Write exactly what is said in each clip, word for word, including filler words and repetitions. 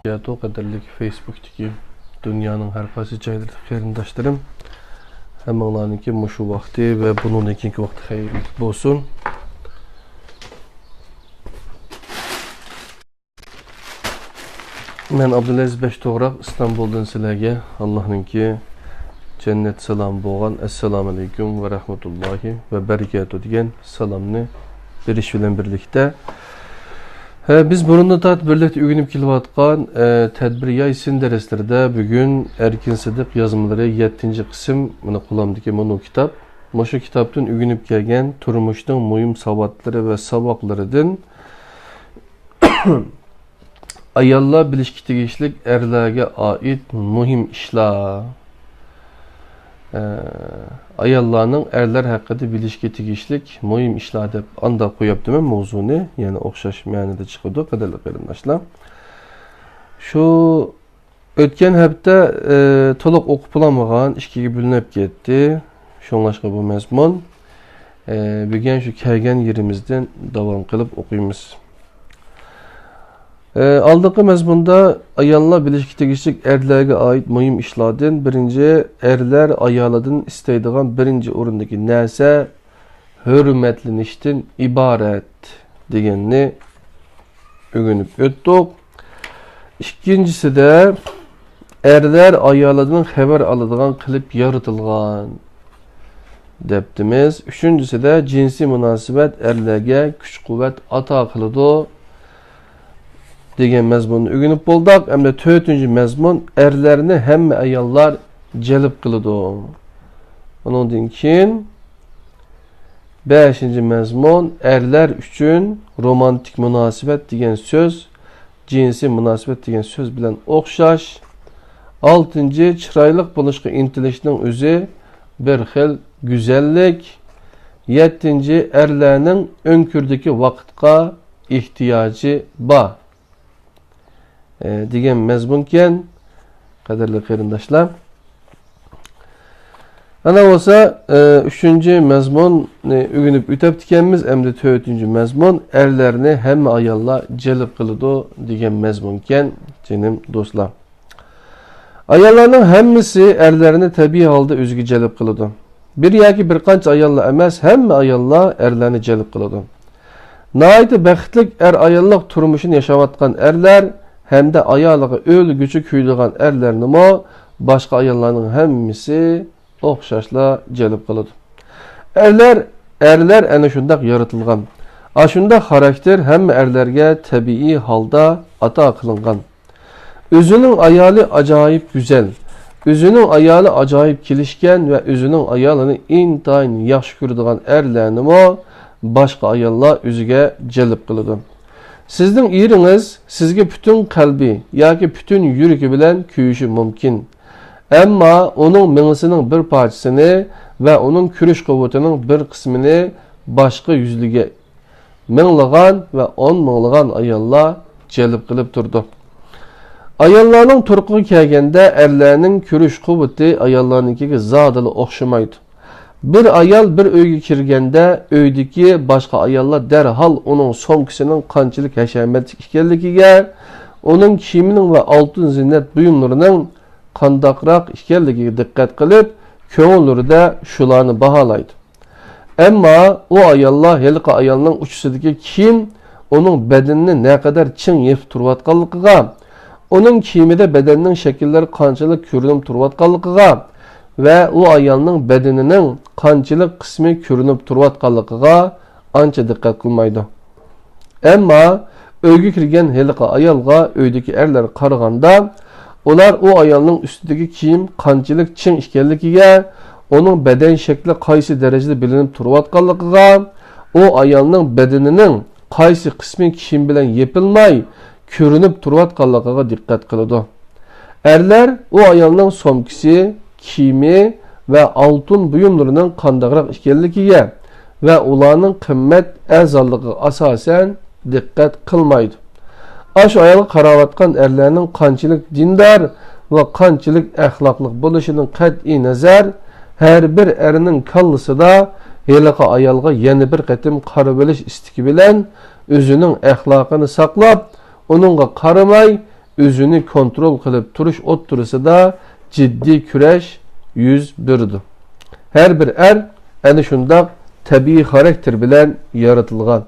بەرىكاتۇ، قەدىرلىك فېيسبۇكتىكى دۇنيانىڭ ھەر قايسى جايلىرىدىكى قېرىنداشلىرىم، ھەممىڭلارنىڭكى مۇشۇ ۋاقتى ۋە بۇنىڭدىن كېيىنكى ۋاقتى خەيرلىك بولسۇن. مەن ئابدۇلئەزىز بەش توغراق ئىستانبۇلدىن سىلەرگە ئاللاھنىڭكى جەننەت سالامى بولغان ئەسسالامۇ ئەلەيكۇم ۋە رەھمەتۇللاھى ۋە بەرىكاتۇ دېگەن سالامنى بېرىش بىلەن بىرلىكتە، ھە، بىز بۇرۇندىن تارتىپ بىرلىكتە ئۆگىنىپ كېلىۋاتقان، ئە، تەدبىر ياي سىن دەرسلىرىدە بۈگۈن ئەركىن سىدىق يازمىلىرى يەتتىنچى قىسىم، مانا قولۇمدىكى مۇنۇ كىتاب. مۇشۇ كىتابتىن ئۆگىنىپ كەلگەن تۇرمۇشنىڭ مۇھىم ساۋاتلىرى ۋە ساۋاقلىرىدىن ئاياللار بىلىشكە تېگىشلىك ئەرلەرگە ئائىت مۇھىم ئىشلار. ئە، ئاياللارنىڭ ئەرلەر ھەققىدە بىلىشكە تېگىشلىك مۇھىم ئىشلار دەپ ئانداق قويۇپتىمەن ماۋزۇنى، يەنى ئوخشاش مەنىدە چىقىدۇ، قەدىرلىك قېرىنداشلار. شۇ ئۆتكەن ھەپتە، ئە، تولۇق ئوقۇپ بولالمىغان، ئىككىگە بۆلۈنۈپ كەتتى. شۇڭلاشقا بۇ مەزمۇن، ئە، بۈگۈن شۇ كەلگەن يېرىمىزدىن داۋام قىلىپ ئوقۇيمىز. ئە، ئالدىنقى مەزمۇندا ئاياللار بىلىشكە تېگىشلىك ئەرلەرگە ئائىت مۇھىم ئىشلاردىن بىرىنچى، ئەرلەر ئايالىدىن ئىستەيدىغان بىرىنچى ئورۇندىكى نەرسە ھۆرمەتلىنىشتىن ئىبارەت دېگەننى ئۆگىنىپ ئۆتتۇق. ئىككىنچىسىدە، ئەرلەر ئايالىدىن خەۋەر ئالىدىغان قىلىپ يارىتىلغان، دەپتىمىز. ئۈچىنچىسىدە، جىنسىي مۇناسىۋەت ئەرلەرگە كۈچ-قۇۋۋەت ئاتا قىلىدۇ، دېگەن مەزمۇننى ئۆگىنىپ بولدۇق. ئەمدى تۆتىنچى مەزمۇن، ئەرلەرنى ھەممە ئاياللار جەلپ قىلىدۇ. ئۇنىڭدىن كېيىن بەشىنچى مەزمۇن، ئەرلەر ئۈچۈن رومانتىك مۇناسىۋەت دېگەن سۆز جىنسىي مۇناسىۋەت دېگەن سۆز بىلەن ئوخشاش. ئالتىنچى، چىرايلىق بولۇشقا ئىنتىلىشنىڭ ئۆزى بىر خىل گۈزەللىك. يەتتىنچى، ئەرلەرنىڭ ئۆڭكۈردىكى ۋاقىتقا ئېھتىياجى بار، ئە، دېگەن مەزمۇنكەن، قەدىرلىك قېرىنداشلار. ئەنە بولسا، ئە، ئۈچىنچى مەزمۇننى ئۆگىنىپ ئۆتەپتىكەنمىز. ئەمدى تۆتىنچى مەزمۇن، ئەرلەرنى ھەممە ئاياللار جەلپ قىلىدۇ، دېگەن مەزمۇنكەن، جېنىم دوستلار. ئاياللارنىڭ ھەممىسى ئەرلەرنى تەبىئىي ھالدا ئۆزىگە جەلپ قىلىدۇ. بىر ياكى بىر قانچە ئاياللار ئەمەس، ھەممە ئاياللار ئەرلەرنى جەلپ قىلىدۇ. ناھايىتى بەختلىك ئەر-ئاياللىق تۇرمۇشىنى ياشاۋاتقان ئەرلەر ھەمدە ئايالىغا ئۆلگۈچە كۆيىدىغان ئەرلەرنىمۇ باشقا ئاياللارنىڭ ھەممىسى ئوخشاشلا جەلپ قىلىدۇ. ئەرلەر، ئەرلەر ئەنە شۇنداق يارىتىلغان. ئاشۇنداق خاراكتېر ھەممە ئەرلەرگە تەبىئىي ھالدا ئاتا قىلىنغان. ئۆزىنىڭ ئايالى ئاجايىپ گۈزەل، ئۆزىنىڭ ئايالى ئاجايىپ كېلىشكەن ۋە ئۆزىنىڭ ئايالىنى ئىنتايىن ياخشى كۆرىدىغان ئەرلەرنىمۇ باشقا ئاياللار ئۆزىگە جەلپ قىلىدۇ. سىزنىڭ ئېرىڭىز سىزگە پۈتۈن قەلبى ياكى پۈتۈن يۈرىكى بىلەن كۆيۈشى مۇمكىن. ئەمما ئۇنىڭ مېڭىسىنىڭ بىر پارچىسىنى ۋە ئۇنىڭ كۆرۈش قۇۋۋىتىنىڭ بىر قىسمىنى باشقا يۈزلىگە مىڭلىغان ۋە ئون مىڭلىغان ئاياللار جەلپ قىلىپ تۇرىدۇ. ئاياللارنىڭ تۇرقىغا كەلگەندە، ئەرلەرنىڭ كۆرۈش قۇۋۋىتى ئاياللارنىڭكىگە زادىلا ئوخشىمايدۇ. بىر ئايال بىر ئۆيگە كىرگەندە، ئۆيدىكى باشقا ئاياللار دەرھال ئۇنىڭ سومكىسىنىڭ قانچىلىك ھەشەمەتلىك ئىكەنلىكىگە، ئۇنىڭ كىيىمىنىڭ ۋە ئالتۇن زىننەت بۇيۇملىرىنىڭ قانداقراق ئىكەنلىكىگە دىققەت قىلىپ، كۆڭۈللىرىدە شۇلارنى باھالايدۇ. ئەمما ئۇ ئاياللار ھېلىقى ئايالنىڭ ئۇچىسىدىكى كىيىم ئۇنىڭ بەدىنىنى نەقەدەر چىڭ يېپىپ تۇرۇۋاتقانلىقىغا، ئۇنىڭ كىيىمىدە بەدەننىڭ شەكىللىرى قانچىلىك كۆرۈنۈپ تۇرۇۋاتقانلىقىغا ۋە ئۇ ئايالنىڭ بەدىنىنىڭ قانچىلىك قىسمى كۆرۈنۈپ تۇرۇۋاتقانلىقىغا ئانچە دىققەت قىلمايدۇ. ئەمما ئۆيگە كىرگەن ھېلىقى ئايالغا ئۆيدىكى ئەرلەر قارىغاندا، ئۇلار ئۇ ئايالنىڭ ئۈستىدىكى كىيىم قانچىلىك چىڭ ئىكەنلىكىگە، ئۇنىڭ بەدەن شەكلى قايسى دەرىجىدە بىلىنىپ تۇرۇۋاتقانلىقىغا، ئۇ ئايالنىڭ بەدىنىنىڭ قايسى قىسمى كىيىم بىلەن يېپىلماي كۆرۈنۈپ تۇرۇۋاتقانلىقىغا دىققەت قىلىدۇ. ئەرلەر ئۇ ئايالنىڭ سومكىسى، كىيىمى ۋە ئالتۇن بۇيۇملىرىنىڭ قانداقراق ئىكەنلىكىگە ۋە ئۇلارنىڭ قىممەت ئەرزانلىقىغا ئاساسەن دىققەت قىلمايدۇ. ئاشۇ ئايالغا قاراۋاتقان ئەرلەرنىڭ قانچىلىك دىندار ۋە قانچىلىك ئەخلاقلىق بولۇشىدىن قەتئىي نەزەر، ھەر بىر ئەرنىڭ كاللىسىدا ھېلىقى ئايالغا يەنە بىر قېتىم قارىۋېلىش ئىستىكى بىلەن ئۆزىنىڭ ئەخلاقىنى ساقلاپ، ئۇنىڭغا قارىماي، ئۆزىنى كونترول قىلىپ تۇرۇش ئوتتۇرىسىدا جىددىي كۈرەش يۈز بېرىدۇ. ھەر بىر ئەر ئەنە شۇنداق تەبىئىي خاراكتېر بىلەن يارىتىلغان.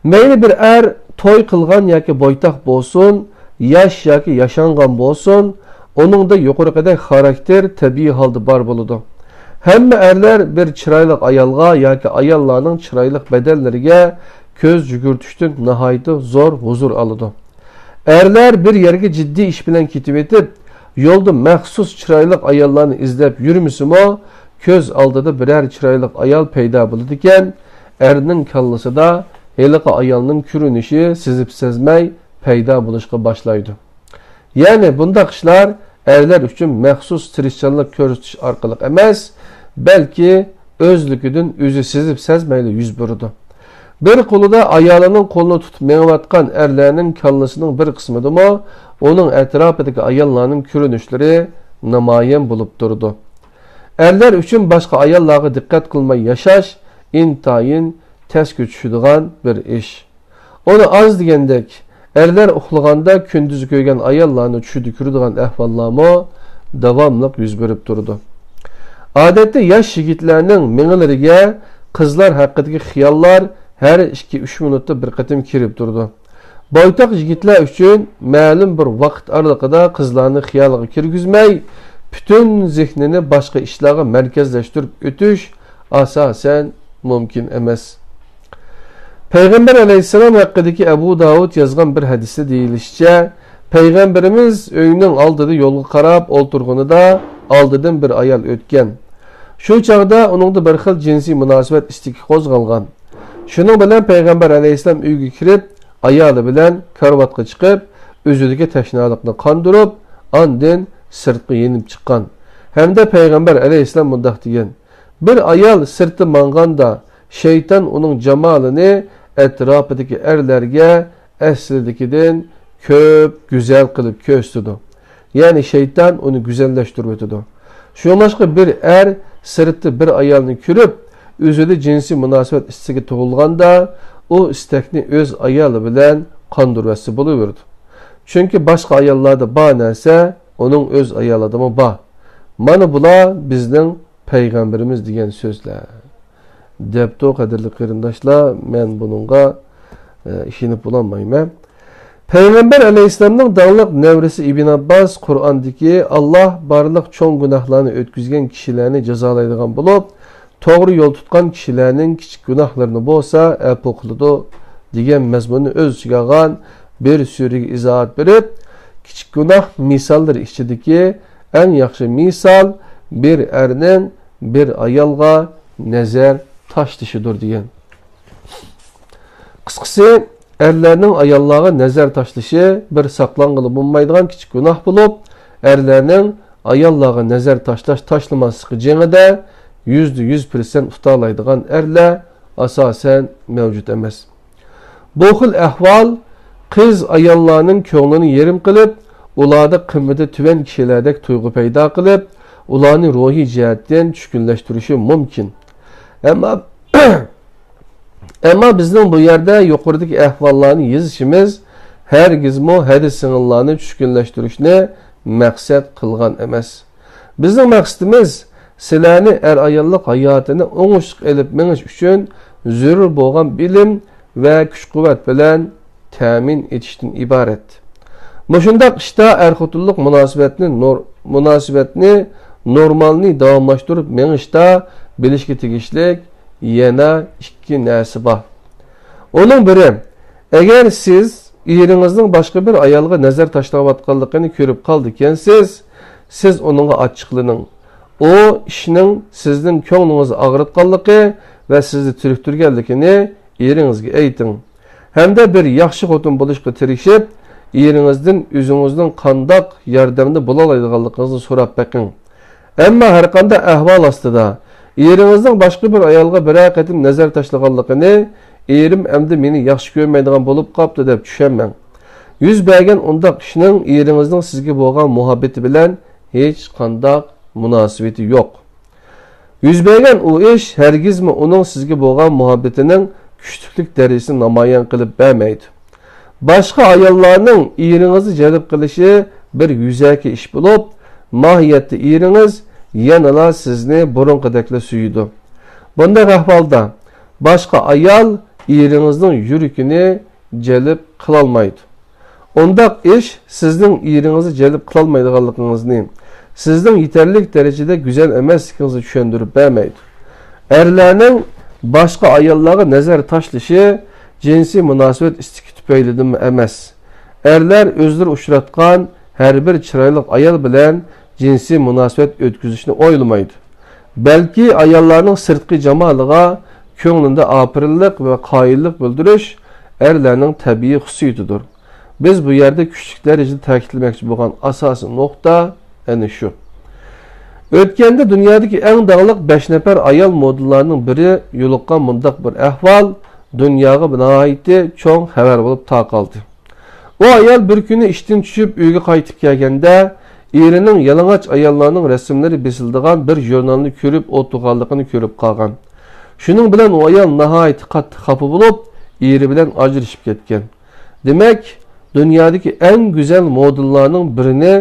مەيلى بىر ئەر توي قىلغان ياكى بويتاق بولسۇن، ياش ياكى ياشانغان بولسۇن، ئۇنىڭدا يۇقىرىقىدەك خاراكتېر تەبىئىي ھالدا بار بولىدۇ. ھەممە ئەرلەر بىر چىرايلىق ئايالغا ياكى ئاياللارنىڭ چىرايلىق بەدەنلىرىگە كۆز يۈگۈرتۈشتىن ناھايىتى زور ھۇزۇر ئالىدۇ. ئەرلەر بىر يەرگە جىددىي ئىش بىلەن كېتىۋېتىپ، يولدا مەخسۇس چىرايلىق ئاياللارنى ئىزدەپ يۈرمىسىمۇ، كۆز ئالدىدا بىرەر چىرايلىق ئايال پەيدا بولىدىكەن، ئەرنىڭ كاللىسىدا ھېلىقى ئايالنىڭ كۆرۈنۈشى سېزىپ-سەزمەي پەيدا بولۇشقا باشلايدۇ. يەنى بۇنداق ئىشلار ئەرلەر ئۈچۈن مەخسۇس تىرىشچانلىق كۆرسىتىش ئارقىلىق ئەمەس، بەلكى ئۆزلۈكىدىن ئۆزى سېزىپ-سەزمەيلا يۈز بېرىدۇ. بىر قولىدا ئايالىنىڭ قولىنى تۇتۇپ مېڭىۋاتقان ئەرلەرنىڭ كاللىسىنىڭ بىر قىسمىدىمۇ ئۇنىڭ ئەتراپىدىكى ئاياللارنىڭ كۆرۈنۈشلىرى نامايان بولۇپ تۇرىدۇ. ئەرلەر ئۈچۈن باشقا ئاياللارغا دىققەت قىلماي ياشاش ئىنتايىن تەسكە چۈشىدىغان بىر ئىش. ئۇنى ئاز دېگەندەك، ئەرلەر ئۇخلىغاندا كۈندۈز كۆرگەن ئاياللارنى چۈشىدە كۆرىدىغان ئەھۋاللارمۇ داۋاملىق يۈز بېرىپ تۇرىدۇ. ئادەتتە ياش يىگىتلەرنىڭ مېڭىلىرىگە قىزلار ھەققىدىكى خىياللار ھەر ئىككى-ئۈچ مىنۇتتا بىر قېتىم كىرىپ تۇرىدۇ. بويتاق يىگىتلەر ئۈچۈن مەلۇم بىر ۋاقىت ئارىلىقىدا قىزلارنى خىيالىغا كىرگۈزمەي، پۈتۈن زېھنىنى باشقا ئىشلارغا مەركەزلەشتۈرۈپ ئۆتۈش ئاساسەن مۇمكىن ئەمەس. پەيغەمبەر ئەلەيھىسسالام ھەققىدىكى ئەبۇ داۋۇد يازغان بىر ھەدىستە دېيىلىشىچە، پەيغەمبىرىمىز ئۆينىڭ ئالدىدا يولغا قاراپ ئولتۇرغىنىدا ئالدىدىن بىر ئايال ئۆتكەن. شۇ چاغدا ئۇنىڭدا بىر خىل جىنسىي مۇناسىۋەت ئىستىكى قوزغالغان. شۇنىڭ بىلەن پەيغەمبەر ئەلەيھىسسالام ئۆيگە كىرىپ، ئايالى بىلەن كارىۋاتقا چىقىپ، ئۆزىدىكى تەشنالىقنى قاندۇرۇپ، ئاندىن سىرتقا يېنىپ چىققان. ھەمدە پەيغەمبەر ئەلەيھىسسالام مۇنداق دېگەن: بىر ئايال سىرتتا ماڭغاندا، شەيتان ئۇنىڭ جامالىنى ئەتراپىدىكى ئەرلەرگە ئەسلىدىكىدىن كۆپ گۈزەل قىلىپ كۆرسىتىدۇ. يەنى شەيتان ئۇنى گۈزەللەشتۈرۈۋېتىدۇ. شۇڭلاشقا بىر ئەر سىرتتا بىر ئايالنى كۆرۈپ، ئۆزىدە جىنسىي مۇناسىۋەت ئىستىكى تۇغۇلغاندا، ئۇ ئىستەكنى ئۆز ئايالى بىلەن قاندۇرۇۋەتسە بولۇۋېرىدۇ. چۈنكى باشقا ئاياللاردا بار نەرسە ئۇنىڭ ئۆز ئايالىدىمۇ بار. مانا بۇلار بىزنىڭ پەيغەمبىرىمىز دېگەن سۆزلەر، دەپتۇ. قەدىرلىك قېرىنداشلار، مەن بۇنىڭغا، ئە، ئىشىنىپ بولالمايمەن. پەيغەمبەر ئەلەيھىسسالامنىڭ داڭلىق نەۋرىسى ئىبن ئابباس قۇرئاندىكى، «ئاللاھ بارلىق چوڭ گۇناھلارنى ئۆتكۈزگەن كىشىلەرنى جازالايدىغان بولۇپ، توغرا يول تۇتقان كىشىلەرنىڭ كىچىك گۇناھلىرىنى بولسا ئەپۇ قىلىدۇ» دېگەن مەزمۇننى ئۆز ئىچىگە ئالغان بىر سۈرىگە ئىزاھات بېرىپ، كىچىك گۇناھ مىساللىرى ئىچىدىكى ئەڭ ياخشى مىسال بىر ئەرنىڭ بىر ئايالغا نەزەر تاشلىشىدۇر دېگەن. قىسقىسى، ئەرلەرنىڭ ئاياللارغا نەزەر تاشلىشى بىر ساقلانغىلى بولمايدىغان كىچىك گۇناھ بولۇپ، ئەرلەرنىڭ ئاياللارغا نەزەر تاشلاش تاشلىماسلىقى جېڭىدە يۈزدە يۈز پىرسەنت ئۇتالايدىغان ئەرلەر ئاساسەن مەۋجۇت ئەمەس. بۇ خىل ئەھۋال قىز ئاياللارنىڭ كۆڭلىنى يېرىم قىلىپ، ئۇلاردا قىممىتى تۆۋەن كىشىلەردەك تۇيغۇ پەيدا قىلىپ، ئۇلارنى روھىي جەھەتتىن چۈشكۈنلەشتۈرۈشى مۇمكىن. ئەمما، ئەمما بىزنىڭ بۇ يەردە يۇقىرىدىكى ئەھۋاللارنى يېزىشىمىز ھەرگىزمۇ ھەدە سىڭىللارنى چۈشكۈنلەشتۈرۈشنى مەقسەت قىلغان ئەمەس. بىزنىڭ مەقسىتىمىز سىلەرنى ئەر-ئاياللىق ھاياتىنى ئوڭۇشلۇق ئېلىپ مېڭىش ئۈچۈن زۆرۈر بولغان بىلىم ۋە كۈچ-قۇۋۋەت بىلەن تەمىن ئېتىشتىن ئىبارەت. مۇشۇنداق ئىشتا ئەر-خوتۇنلۇق مۇناسىۋەتنى نور-، مۇناسىۋەتنى نورمالنى داۋاملاشتۇرۇپ مېڭىشتا بىلىشكە تېگىشلىك يەنە ئىككى نەرسە بار. ئۇنىڭ بىرى، ئەگەر سىز ئېرىڭىزنىڭ باشقا بىر ئايالغا نەزەر تاشلاۋاتقانلىقىنى كۆرۈپ قالىدىكەنسىز، سىز ئۇنىڭغا ئاچچىقلىنىڭ. ئۇ ئىشنىڭ سىزنىڭ كۆڭلىڭىزنى ئاغرىتقانلىقى ۋە سىزنى تۈرۈكتۈرگەنلىكىنى ئېرىڭىزگە ئېيتىڭ. ھەمدە بىر ياخشى خوتۇن بولۇشقا تىرىشىپ، ئېرىڭىزدىن ئۆزىڭىزنىڭ قانداق ياردەمدە بولالايدىغانلىقىڭىزنى سوراپ بېقىڭ. ئەمما ھەرقانداق ئەھۋال ئاستىدا، ئېرىڭىزنىڭ باشقا بىر ئايالغا بىرەر قېتىم نەزەر تاشلىغانلىقىنى، «ئېرىم ئەمدى مېنى ياخشى كۆرمەيدىغان بولۇپ قاپتۇ» دەپ چۈشەنمەڭ. يۈز بەرگەن ئۇنداق ئىشنىڭ ئېرىڭىزنىڭ سىزگە بولغان مۇھەببىتى بىلەن ھېچقانداق مۇناسىۋىتى يوق. يۈز بەرگەن ئۇ ئىش ھەرگىزمۇ ئۇنىڭ سىزگە بولغان مۇھەببىتىنىڭ كۈچلۈكلۈك دەرىجىسىنى نامايان قىلىپ بەرمەيدۇ. باشقا ئاياللارنىڭ ئېرىڭىزنى جەلپ قىلىشى بىر يۈزەكى ئىش بولۇپ، ماھىيەتتە ئېرىڭىز يەنىلا سىزنى بۇرۇنقىدەكلا سۆيىدۇ. بۇنداق ئەھۋالدا باشقا ئايال ئېرىڭىزنىڭ يۈرىكىنى جەلپ قىلالمايدۇ. ئۇنداق ئىش سىزنىڭ ئېرىڭىزنى جەلپ قىلالمايدىغانلىقىڭىزنى، سىزنىڭ يېتەرلىك دەرىجىدە گۈزەل ئەمەسلىكىڭىزنى چۈشەندۈرۈپ بەرمەيدۇ. ئەرلەرنىڭ باشقا ئاياللارغا نەزەر تاشلىشى جىنسىي مۇناسىۋەت ئىستىكى تۈپەيلىدىنمۇ ئەمەس. ئەرلەر ئۆزلىرى ئۇچراتقان ھەر بىر چىرايلىق ئايال بىلەن جىنسىي مۇناسىۋەت ئۆتكۈزۈشنى ئويلىمايدۇ. بەلكى ئاياللارنىڭ سىرتقى جامالىغا كۆڭلىدە ئاپىرىنلىق ۋە قايىللىق بىلدۈرۈش ئەرلەرنىڭ تەبىئىي خۇسۇسىيىتىدۇر. بىز بۇ يەردە كۈچلۈك دەرىجىدە تەكىتلىمەكچى بولغان ئاساسىي نۇقتا ئەنە شۇ. ئۆتكەندە دۇنيادىكى ئەڭ داڭلىق بەش نەپەر ئايال مودېللارنىڭ بىرى يولۇققان مۇنداق بىر ئەھۋال دۇنياغا ناھايىتى چوڭ خەۋەر بولۇپ تارقالدى. ئۇ ئايال بىر كۈنى ئىشتىن چۈشۈپ ئۆيگە قايتىپ كەلگەندە، ئېرىنىڭ يالىڭاچ ئاياللارنىڭ رەسىملىرى بېسىلىدىغان بىر ژۇرنالنى كۆرۈپ ئولتۇرغانلىقىنى كۆرۈپ قالغان. شۇنىڭ بىلەن ئۇ ئايال ناھايىتى قاتتىق خاپا بولۇپ، ئېرى بىلەن ئاجرىشىپ كەتكەن. دېمەك، دۇنيادىكى ئەڭ گۈزەل مودېللارنىڭ بىرىنى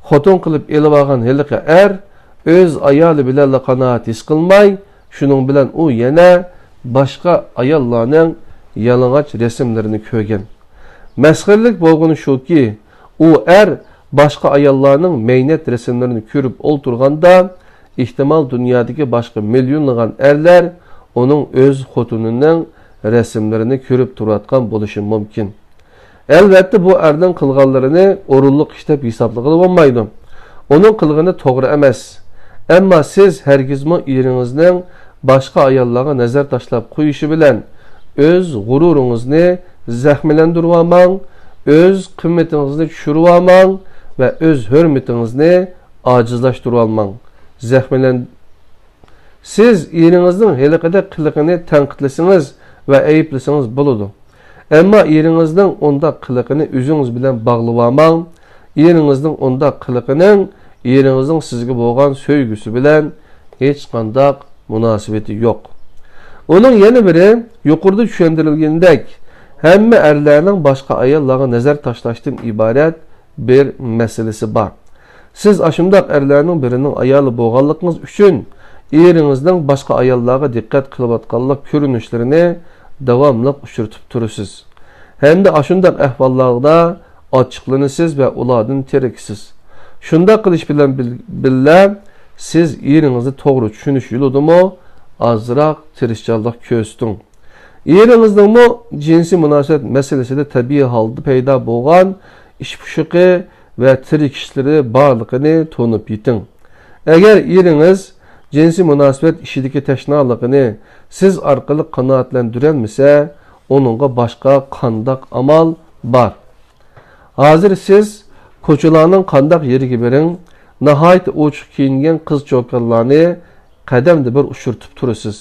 خوتۇن قىلىپ ئېلىۋالغان ھېلىقى ئەر ئۆز ئايالى بىلەنلا قانائەت ھېس قىلماي، شۇنىڭ بىلەن ئۇ يەنە باشقا ئاياللارنىڭ يالىڭاچ رەسىملىرىنى كۆرگەن. مەسخىرىلىك بولغىنى شۇكى، ئۇ ئەر باشقا ئاياللارنىڭ مەينەت رەسىملىرىنى كۆرۈپ ئولتۇرغاندا، ئېھتىمال دۇنيادىكى باشقا مىليونلىغان ئەرلەر ئۇنىڭ ئۆز خوتۇنىنىڭ رەسىملىرىنى كۆرۈپ تۇرۇۋاتقان بولۇشى مۇمكىن. ئەلۋەتتە، بۇ ئەرنىڭ قىلغانلىرىنى ئورۇنلۇق ئىش دەپ ھېسابلىغىلى بولمايدۇ. ئۇنىڭ قىلغىنى توغرا ئەمەس. ئەمما سىز ھەرگىزمۇ ئېرىڭىزنىڭ باشقا ئاياللارغا نەزەر تاشلاپ قويۇشى بىلەن ئۆز غۇرۇرىڭىزنى زەخىملەندۈرۈۋالماڭ، ئۆز قىممىتىڭىزنى چۈشۈرۈۋالماڭ ۋە ئۆز ھۆرمىتىڭىزنى ئاجىزلاشتۇرۇۋالماڭ. زەخىملەن-، سىز ئېرىڭىزنىڭ ھېلىقىدەك قىلىقىنى تەنقىدلىسىڭىز ۋە ئەيىبلىسىڭىز بولىدۇ. ئەمما ئېرىڭىزنىڭ ئۇنداق قىلىقىنى ئۆزىڭىز بىلەن باغلىۋالماڭ. ئېرىڭىزنىڭ ئۇنداق قىلىقىنىڭ ئېرىڭىزنىڭ سىزگە بولغان سۆيگۈسى بىلەن ھېچقانداق مۇناسىۋىتى يوق. ئۇنىڭ يەنە بىرى، يۇقىرىدا چۈشەندۈرۈلگىنىدەك، ھەممە ئەرلەرنىڭ باشقا ئاياللارغا نەزەر تاشلاشتىن ئىبارەت بىر مەسىلىسى بار. سىز ئاشۇنداق ئەرلەرنىڭ بىرىنىڭ ئايالى بولغانلىقىڭىز ئۈچۈن، ئېرىڭىزنىڭ باشقا ئاياللارغا دىققەت قىلىۋاتقانلىق كۆرۈنۈشلىرىنى داۋاملىق ئۇچرىتىپ تۇرىسىز. ھەمدە ئاشۇنداق ئەھۋاللاردا ئاچچىقلىنىسىز ۋە ئۇلاردىن تېرىكىسىز. شۇنداق قىلىش بىلەن بىل-، بىللە، سىز ئېرىڭىزنى توغرا چۈشىنىش يولىدىمۇ ئازراق تىرىشچانلىق كۆرسىتىڭ. ئېرىڭىزنىڭمۇ جىنسىي مۇناسىۋەت مەسىلىسىدە تەبىئىي ھالدا پەيدا بولغان ئىچ پۇشۇقى ۋە تىرىكىشلىرى بارلىقىنى تونۇپ يېتىڭ. ئەگەر ئېرىڭىز جىنسىي مۇناسىۋەت ئىچىدىكى تەشنالىقىنى سىز ئارقىلىق قانائەتلەندۈرەلمىسە، ئۇنىڭغا باشقا قانداق ئامال بار؟ ھازىر سىز كوچىلارنىڭ قانداق يېرىگە بېرىڭ، ناھايىتى ئوچۇق كىيىنگەن قىز-چوكانلارنى قەدەمدە بىر ئۇچرىتىپ تۇرىسىز.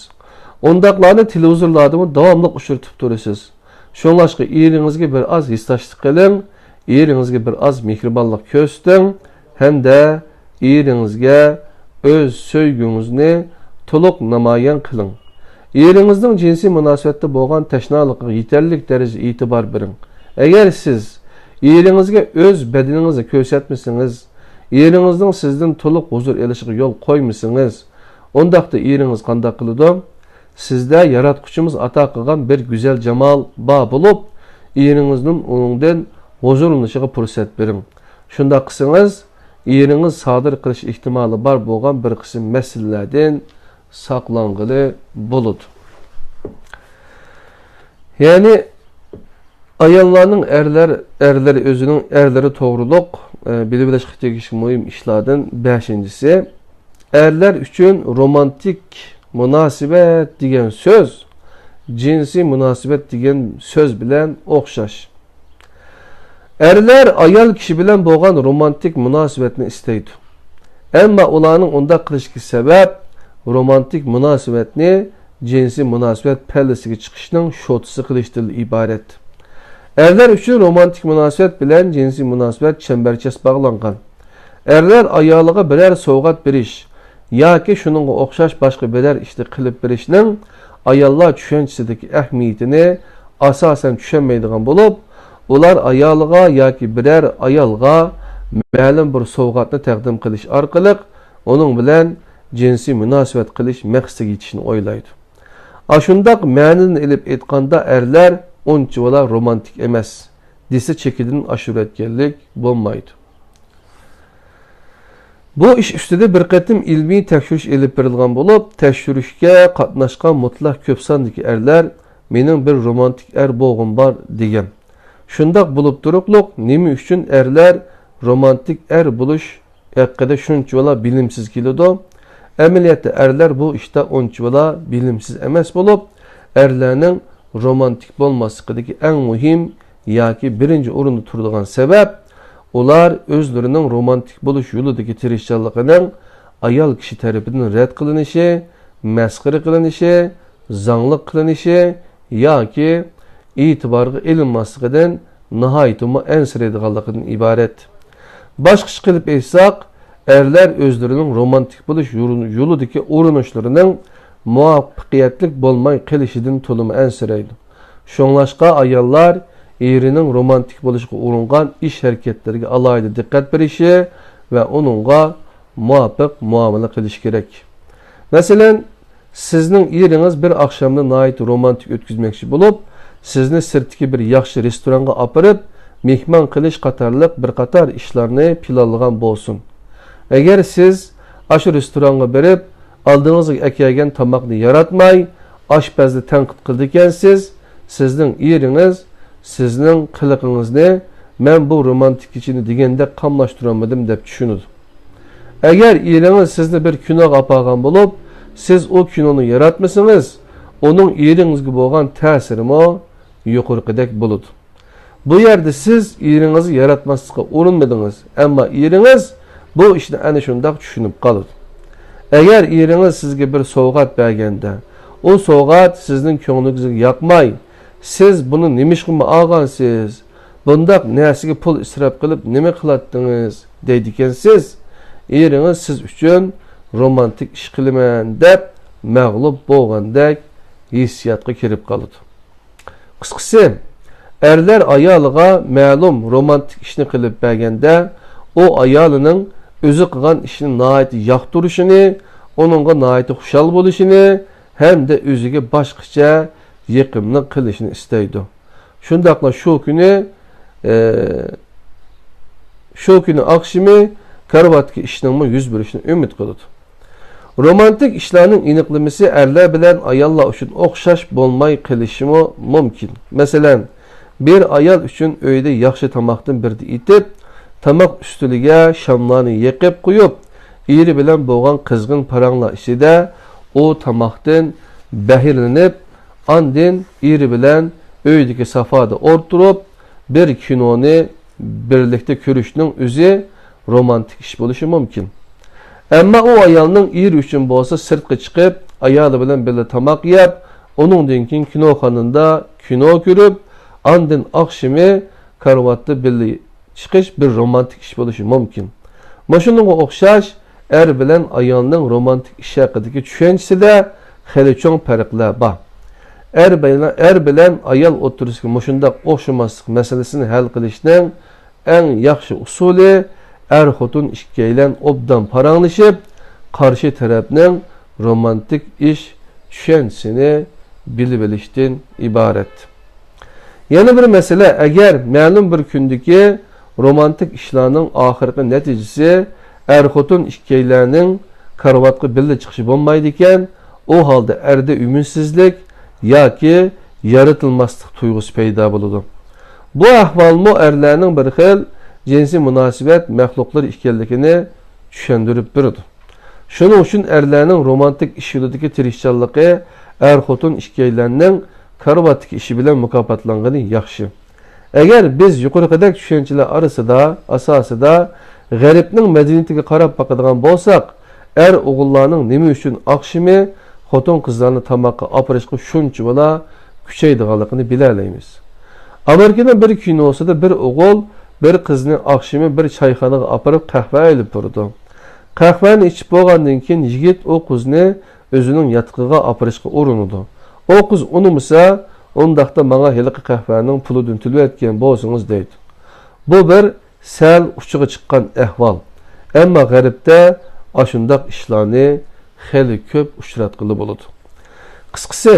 ئۇنداقلارنى تېلېۋىزورلاردىمۇ داۋاملىق ئۇچرىتىپ تۇرىسىز. شۇڭلاشقا ئېرىڭىزگە بىر ئاز ھېسداشلىق قىلىڭ، ئېرىڭىزگە بىر ئاز مېھرىبانلىق كۆرسىتىڭ ھەمدە ئېرىڭىزگە ئۆز سۆيگۈڭىزنى تولۇق نامايان قىلىڭ. ئېرىڭىزنىڭ جىنسىي مۇناسىۋەتتە بولغان تەشنالىقىغا يېتەرلىك دەرىجىدە ئېتىبار بېرىڭ. ئەگەر سىز ئېرىڭىزگە ئۆز بەدىنىڭىزنى كۆرسەتمىسىڭىز، ئېرىڭىزنىڭ سىزدىن تولۇق ھۇزۇر ئېلىشىغا يول قويمىسىڭىز، ئۇنداقتا ئېرىڭىز قانداق قىلىدۇ؟ سىزدە ياراتقۇچىمىز ئاتا قىلغان بىر گۈزەل جامال بار بولۇپ، ئېرىڭىزنىڭ ئۇنىڭدىن ھۇزۇرلىنىشىغا پۇرسەت بېرىڭ. شۇنداق قىلسىڭىز، ئېرىڭىز سادىر قىلىش ئېھتىمالى بار بولغان بىر قىسىم مەسىلىلەردىن ساقلانغىلى بولىدۇ. يەنى ئاياللارنىڭ ئەرلەر، ئەرلىرى ئۆزىنىڭ ئەرلىرى توغرۇلۇق، ئە، بىلىۋېلىشقا تېگىشلىك مۇھىم ئىشلاردىن بەشىنچىسى، ئەرلەر ئۈچۈن رومانتىك مۇناسىۋەت دېگەن سۆز جىنسىي مۇناسىۋەت دېگەن سۆز بىلەن ئوخشاش. ئەرلەر ئايال كىشى بىلەن بولغان رومانتىك مۇناسىۋەتنى ئىستەيدۇ. ئەمما ئۇلارنىڭ ئۇنداق قىلىشىدىكى سەۋەب رومانتىك مۇناسىۋەتنى جىنسىي مۇناسىۋەت پەللىسىگە چىقىشنىڭ شوتىسى قىلىشتىن ئىبارەت. ئەرلەر ئۈچۈن رومانتىك مۇناسىۋەت بىلەن جىنسىي مۇناسىۋەت چەمبەرچاس باغلانغان. ئەرلەر ئايالىغا بىرەر سوۋغات بېرىش ياكى شۇنىڭغا ئوخشاش باشقا بىرەر ئىشنى قىلىپ بېرىشنىڭ ئاياللار چۈشەنچىسىدىكى ئەھمىيىتىنى ئاساسەن چۈشەنمەيدىغان بولۇپ، ئۇلار ئايالىغا ياكى بىرەر ئايالغا مەلۇم بىر سوۋغاتنى تەقدىم قىلىش ئارقىلىق ئۇنىڭ بىلەن جىنسىي مۇناسىۋەت قىلىش مەقسىتىگە يېتىشنى ئويلايدۇ. ئاشۇنداق مەنىدىن ئېلىپ ئېيتقاندا، ئەرلەر ئۇنچىۋالا رومانتىك ئەمەس، دېسە چېكىدىن ئاشۇرۇۋەتكەنلىك بولمايدۇ. بۇ ئىش ئۈستىدە بىر قېتىم ئىلمىي تەكشۈرۈش ئېلىپ بېرىلغان بولۇپ، تەكشۈرۈشكە قاتناشقان مۇتلەق كۆپ ساندىكى ئەرلەر، «مېنىڭ بىر رومانتىك ئەر بولغۇم بار» دېگەن. شۇنداق بولۇپ تۇرۇقلۇق، نېمە ئۈچۈن ئەرلەر رومانتىك ئەر بولۇش ھەققىدە شۇنچىۋالا بىلىمسىز كېلىدۇ؟ ئەمەلىيەتتە ئەرلەر بۇ ئىشتا ئۇنچىۋالا بىلىمسىز ئەمەس بولۇپ، ئەرلەرنىڭ رومانتىك بولماسلىقىدىكى ئەڭ مۇھىم ياكى بىرىنچى ئورۇندا تۇرىدىغان سەۋەب، ئۇلار ئۆزلىرىنىڭ رومانتىك بولۇش يولىدىكى تىرىشچانلىقىنىڭ ئايال كىشى تەرىپىدىن رەت قىلىنىشى، مەسخىرە قىلىنىشى، زاڭلىق قىلىنىشى ياكى ئېتىبارغا ئېلىنماسلىقىدىن ناھايىتىمۇ ئەنسىرەيدىغانلىقىدىن ئىبارەت. باشقىچە قىلىپ ئېيتساق، ئەرلەر ئۆزلىرىنىڭ رومانتىك بولۇش يولىدىكى ئۇرۇنۇشلىرىنىڭ مۇۋەپپەقىيەتلىك بولماي قېلىشىدىن تولىمۇ ئەنسىرەيدۇ. شۇڭلاشقا ئاياللار ئېرىنىڭ رومانتىك بولۇشقا ئۇرۇنغان ئىش-ھەرىكەتلىرىگە ئالاھىدە دىققەت بېرىشى ۋە ئۇنىڭغا مۇۋاپىق مۇئامىلە قىلىشى كېرەك. مەسىلەن، سىزنىڭ ئېرىڭىز بىر ئاخشامنى ناھايىتى رومانتىك ئۆتكۈزمەكچى بولۇپ، سىزنى سىرتتىكى بىر ياخشى رېستورانغا ئاپىرىپ، مېھمان قىلىش قاتارلىق بىر قاتار ئىشلارنى پىلانلىغان بولسۇن. ئەگەر سىز ئاشۇ رېستورانغا بېرىپ، ئالدىڭىزغا ئەكەلگەن تاماقنى ياراتماي، ئاشپەزنى تەنقىد قىلىدىكەنسىز، سىزنىڭ ئېرىڭىز سىزنىڭ قىلىقىڭىزنى، «مەن بۇ رومانتىك كېچىنى دېگەندەك قاملاشتۇرالمىدىم» دەپ چۈشىنىدۇ. ئەگەر ئېرىڭىز سىزنى بىر كىنوغا ئاپارغان بولۇپ، سىز ئۇ كىنونى ياراتمىسىڭىز، ئۇنىڭ ئېرىڭىزگە بولغان تەسىرىمۇ يۇقىرىقىدەك بولىدۇ. بۇ يەردە سىز ئېرىڭىزگە ياراتماسلىققا ئۇرۇنمىدىڭىز، ئەمما ئېرىڭىز بۇ ئىشنى ئەنە شۇنداق چۈشىنىپ قالىدۇ. ئەگەر ئېرىڭىز سىزگە بىر سوۋغات بەرگەندە، ئۇ سوۋغات سىزنىڭ كۆڭلىڭىزگە ياقماي، «سىز بۇنى نېمىشقىمۇ ئالغانسىز؟ بۇنداق نەرسىگە پۇل ئىسراپ قىلىپ نېمە قىلاتتىڭىز؟» دەيدىكەنسىز، ئېرىڭىز سىز ئۈچۈن رومانتىك ئىش قىلىمەن دەپ مەغلۇپ بولغاندەك ھېسسىياتقا كىرىپ قالىدۇ. قىسقىسى، ئەرلەر ئايالىغا مەلۇم رومانتىك ئىشنى قىلىپ بەرگەندە، ئۇ ئايالىنىڭ ئۆزى قىلغان ئىشنى ناھايىتى ياقتۇرۇشىنى، ئۇنىڭغا ناھايىتى خۇشال بولۇشىنى ھەمدە ئۆزىگە باشقىچە يېقىملىق قىلىشنى ئىستەيدۇ. شۇنداقلا شۇ كۈنى، ئى، شۇ كۈنى ئاخشىمى كارىۋاتتىكى ئىشنىڭمۇ يۈز بېرىشىنى ئۈمىد قىلىدۇ. رومانتىك ئىشلارنىڭ ئېنىقلىمىسى ئەرلەر بىلەن ئاياللار ئۈچۈن ئوخشاش بولماي قېلىشىمۇ مۇمكىن. مەسىلەن، بىر ئايال ئۈچۈن ئۆيدە ياخشى تاماقتىن بىردە ئېتىپ، تاماق ئۈستىلىگە شاملارنى يېقىپ قويۇپ، ئېرى بىلەن بولغان قىزغىن پاراڭلار ئىچىدە ئۇ تاماقتىن بەھرىلىنىپ، ئاندىن ئېرى بىلەن ئۆيدىكى سافادا ئولتۇرۇپ، بىر كىنونى بىرلىكتە كۆرۈشنىڭ ئۆزى رومانتىك ئىش بولۇشى مۇمكىن. ئەمما ئۇ ئايالنىڭ ئېرى ئۈچۈن بولسا سىرتقا چىقىپ، ئايالى بىلەن بىللە تاماق يەپ، ئۇنىڭدىن كېيىن كىنوخانىدا كىنو كۆرۈپ، ئاندىن ئاخشىمى كارىۋاتتا بىللە چىقىش بىر رومانتىك ئىش بولۇشى مۇمكىن. مۇشۇنىڭغا ئوخشاش، ئەر بىلەن ئايالنىڭ رومانتىك ئىش ھەققىدىكى چۈشەنچىسىدە خېلى چوڭ پەرقلەر بار. ئەر بىلەن، ئەر بىلەن ئايال ئوتتۇرىسىدىكى مۇشۇنداق ئوخشىماسلىق مەسىلىسىنى ھەل قىلىشنىڭ ئەڭ ياخشى ئۇسۇلى، ئەر-خوتۇن ئىككىيلەن ئوبدان پاراڭلىشىپ، قارشى تەرەپنىڭ رومانتىك ئىش چۈشەنچىسىنى بىلىۋېلىشتىن ئىبارەت. يەنە بىر مەسىلە، ئەگەر مەلۇم بىر كۈندىكى رومانتىك ئىشلارنىڭ ئاخىرقى نەتىجىسى ئەر-خوتۇن ئىككىيلەننىڭ كارىۋاتقا بىللە چىقىشى بولمايدىكەن، ئۇ ھالدا ئەردە ئۈمىدسىزلىك ياكى يارىتىلماسلىق تۇيغۇسى پەيدا بولىدۇ. بۇ ئەھۋالمۇ ئەرلەرنىڭ بىر خىل جىنسىي مۇناسىۋەت مەخلۇقلىرى ئىكەنلىكىنى چۈشەندۈرۈپ بېرىدۇ. شۇنىڭ ئۈچۈن ئەرلەرنىڭ رومانتىك ئىش يولىدىكى تىرىشچانلىقى ئەر-خوتۇن ئىككىيلەننىڭ كارىۋاتتىكى ئىشى بىلەن مۇكاپاتلانغىنى ياخشى. ئەگەر بىز يۇقىرىقىدەك چۈشەنچىلەر ئارىسىدا، ئاساسىدا غەربنىڭ مەدەنىيىتىگە قاراپ باقىدىغان بولساق، ئەر-ئوغۇللارنىڭ نېمە ئۈچۈن ئاخشىمى خوتۇن-قىزلارنى تاماققا ئاپىرىشقا شۇنچىۋالا كۈچەيدىغانلىقىنى بىلەلەيمىز. ئامېرىكىنىڭ بىر كىنوسىدا بىر ئوغۇل بىر قىزنى ئاخشىمى بىر چايخانىغا ئاپىرىپ قەھۋە ئېلىپ بېرىدۇ. قەھۋەنى ئىچىپ بولغاندىن كېيىن يىگىت ئۇ قىزنى ئۆزىنىڭ ياتىقىغا ئاپىرىشقا ئۇرۇنىدۇ. ئۇ قىز ئۇنىمىسا، ئۇنداقتا ماڭا ھېلىقى قەھۋەنىڭ پۇلىدىن تۆلىۋەتكەن بولسىڭىز دەيدۇ. بۇ بىر سەل ئۇچىغا چىققان ئەھۋال. ئەمما غەربتە ئاشۇنداق ئىشلارنى خېلى كۆپ ئۇچراتقىلى بولىدۇ. قىسقىسى،